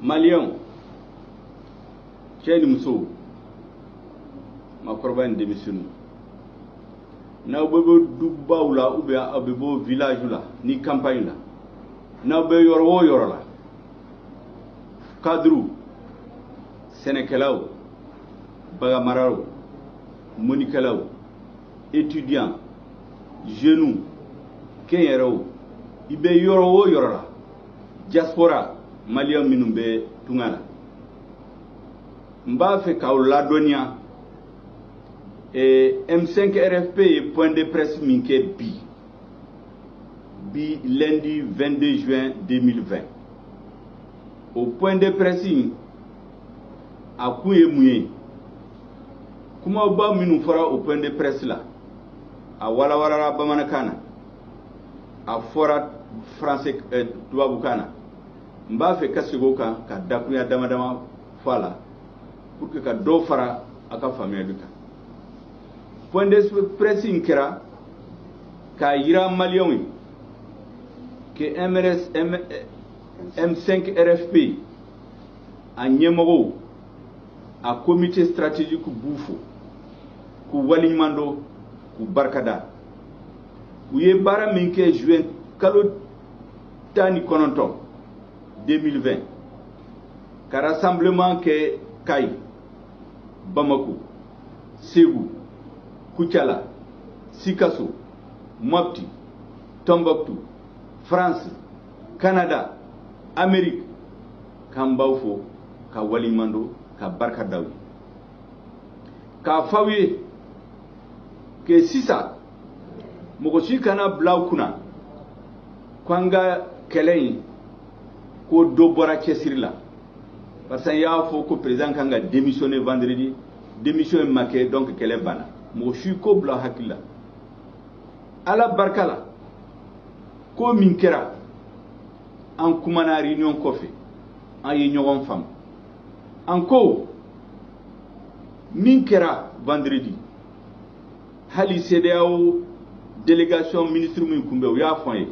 Maliyɛnw, cɛ ni muso, maakɔrɔba ni denmisɛnninw, n'aw bɛ bɔ dubaw la ou bien aw bɛ bɔ village la ni campagne la, n'aw bɛ yɔrɔ o yɔrɔ la, cadrew, sɛnɛkɛlaw, baganmaralaw, mɔnikɛlaw, étudiants, jeunes, kɛnyɛrɛw, i bɛ yɔrɔ o yɔrɔ la, diaspora maliyɛn minnu bɛ tunga la, n b'a fɛ k'aw ladɔnniya M5 RFP ye point de presse min kɛ bi bi lundi 22 juin 2020. O point de presse in, a kun ye mun ye? Kumaba minnu fɔra o point de presse la, a walawalala bamanankan na, a fɔra français, tubabukan na. N b'a fɛ ka segin o kan ka dakurunya dama dama fɔ a la pour que ka dɔ fara a ka faamuyali kan. Point de presse in kɛra k'a yira maliyɛnw ye que MRS, M, M5 RFP a ɲɛmɔgɔw, a comité stratégique b'u fo k'u waleɲuman dɔn, k'u barikada. U ye baara min kɛ juin kalo 19 2020, ka rassemblement kɛ Kayi, Bamako, Segu, Kucala, Sikaso, Mopti, Tombouctou, France, Canada, Amérique, k'an b'aw fo ka waleɲuman dɔn, ka barika d'aw ye, k'a fɔ aw ye que sisan mɔgɔ si kana bila aw kunna ko an ka kɛlɛ in, ko dɔ bɔra cɛsiri la, parce que an y'a fɔ ko président kan ka démissionner vendredi, démission in ma kɛ, donc kɛlɛ banna. Mɔgɔ si ko bila hakili la. Ala barika la, ko min kɛra, an kumana réunion kɔfɛ, an ye ɲɔgɔn faamu. An ko min kɛra vendredi, hali CEDEAO délégation ministre min kun bɛ, u y'a fɔ an ye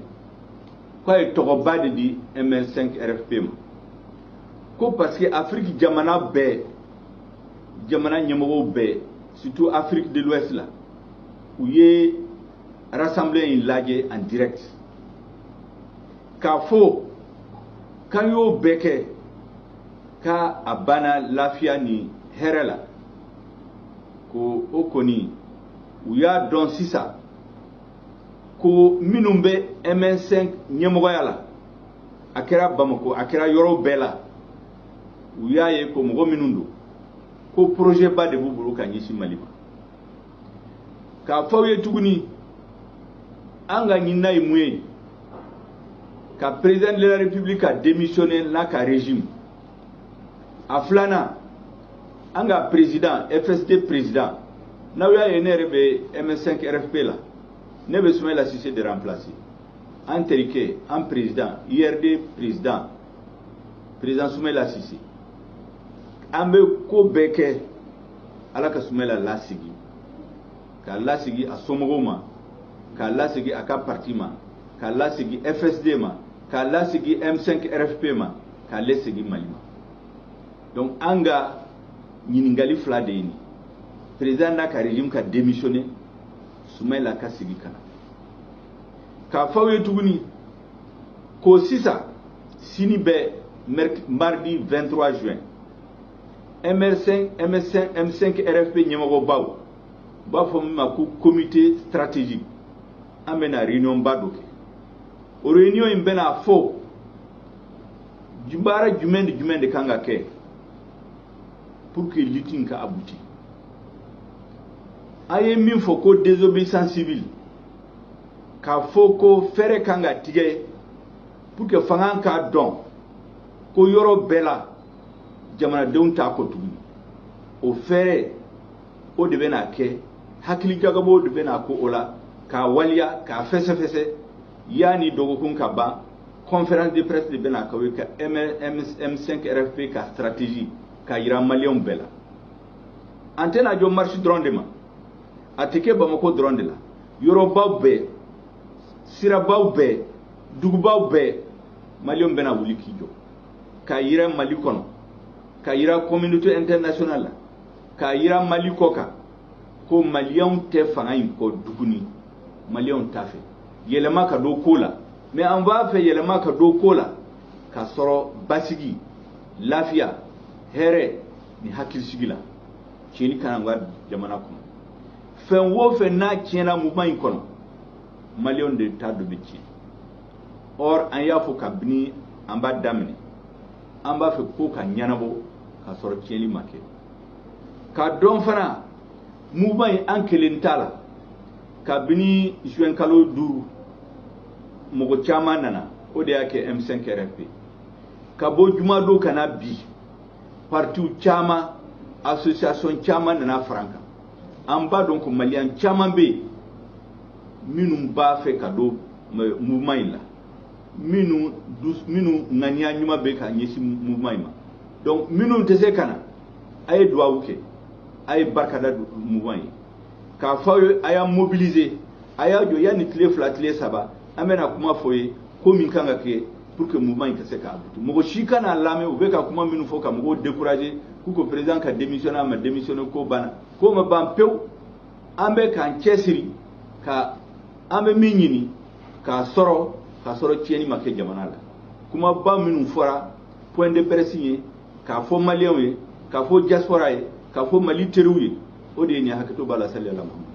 k'a ye tɔgɔba de di M5 RFP ma, ko parce que Afrique jamana bɛɛ, jamana ɲɛmɔgɔw bɛɛ, surtout Afrique de l'Ouest la, u ye rassemblée in lajɛ en direct, k'a fɔ k'an y'o bɛɛ kɛ k'a a banna lafiya ni hɛrɛ la, ko o kɔni u y'a dɔn sisan ko minnu bɛ M5 ɲɛmɔgɔya la, a kɛra Bamako, a kɛra yɔrɔ bɛɛ la, u y'a ye ko mɔgɔ minnu don, ko projet ba de b'u bolo ka ɲɛsin Mali ma. K'a fɔ aw ye tuguni, an ka ɲinina ye mun ye? Ka président de la République ka démissionner n'a ka régime. A filanan, an ka président, FSD président, n'aw y'a ye ne yɛrɛ bɛ M5 RFP la, ne bɛ Soumaïla Cissé de remplacer, an terikɛ, an président, URD président, président Soumaïla Cissé. An bɛ ko bɛɛ kɛ Ala ka Soumaïla lasigi, k'a lasigi a somɔgɔw ma, k'a lasigi a ka parti ma, k'a lasigi FSD ma, k'a lasigi M5 RFP ma, k'a lasigi Mali ma. Donc an ka ɲininkali fila de ye nin: président n'a ka régime ka démissionner, Soumaïla ka sigi ka na. K'a fɔ aw ye tuguni ko sisan sini bɛ mardi 23 juin, MR5, MS5, M5 RFP ɲɛmɔgɔbaw, u b'a fɔ min ma ko comité stratégique, an bɛna réunion ba dɔ kɛ. O réunion in bɛna fɔ baara jumɛn ni jumɛn de kan ka kɛ pour que lutte in ka aboutir. An ye min fɔ ko désobéissance civile, k'a fɔ ko fɛɛrɛ kan ka tigɛ pour que fanga k'a dɔn ko yɔrɔ bɛɛ la jamanadenw t'a kɔ tuguni, o fɛɛrɛ o de bɛna kɛ, hakilijagabɔ de bɛna ko o la k'a waliya, k'a fɛsɛfɛsɛ yanni dɔgɔkun ka ban. Conférence de presse de bɛna k'aw ye ka M5 RFP ka stratégie k'a yira maliyɛnw bɛɛ la. An tɛna jɔ marche dɔrɔn de ma, a tɛ kɛ Bamako dɔrɔn de la, yɔrɔbaw bɛɛ, sirabaw bɛɛ, dugubaw bɛɛ, maliyɛnw bɛna wuli k'i jɔ. K'a yira Mali kɔnɔ, k'a yira communauté internationale la, k'a yira Mali kɔ kan ko Maliyɛnw tɛ fanga in kɔ tuguni. Maliyɛnw t'a fɛ yɛlɛma ka don ko la, mais an b'a fɛ yɛlɛma ka don ko la k'a sɔrɔ basigi, lafiya, hɛrɛ ni hakilisigi la. Tiɲɛni kana an ka jamana kɔnɔ. Fɛn o fɛn n'a tiɲɛna mouvement in kɔnɔ, Maliyɛnw de ta dɔ bɛ tiɲɛ. Or an y'a fɔ kabini an b'a daminɛ, an b'a fɛ ko ka ɲɛnabɔ k'a sɔrɔ tiɲɛni ma kɛ. K'a dɔn fana, mouvement in, an kelen t'a la. Kabini juin kalo 5, mɔgɔ caman nana, o de y'a kɛ M5 RFP. Ka bɔ jumadon ka na bi, partiw caman, association caman nana fara an kan. An b'a dɔn ko Maliyɛn caman bɛ yen minnu b'a fɛ ka don mouvement in la, minnu ŋaniya ɲuman bɛ ka ɲɛsin mouvement in ma. Donc minnu tɛ se ka na, a ye duwawu kɛ, a ye barika da mouvement ye, k'a fɔ aw ye a y'a mobiliser, a y'a jɔ. Yanni tile 2, tile 3, an bɛna kuma fɔ ye ko min kan ka kɛ pour que mouvement in ka se ka aboutir. Mɔgɔ si kana lamɛn u bɛ ka kuma minnu fɔ ka mɔgɔw décourager, k'u ko président ka démissionner, a ma démissionner, ko banna, ko ma ban pewu. An bɛ k'an cɛsiri ka an bɛ min ɲini k'a sɔrɔ, k'a sɔrɔ tiɲɛni ma kɛ jamana la. Kumaba minnu fɔra point de presse ye, k'a fɔ Maliyɛnw ye, k'a fɔ diaspora ye, k'a fɔ Mali teriw ye, o de ye nin. Hakɛto b'a la. Sali ala Muhammad.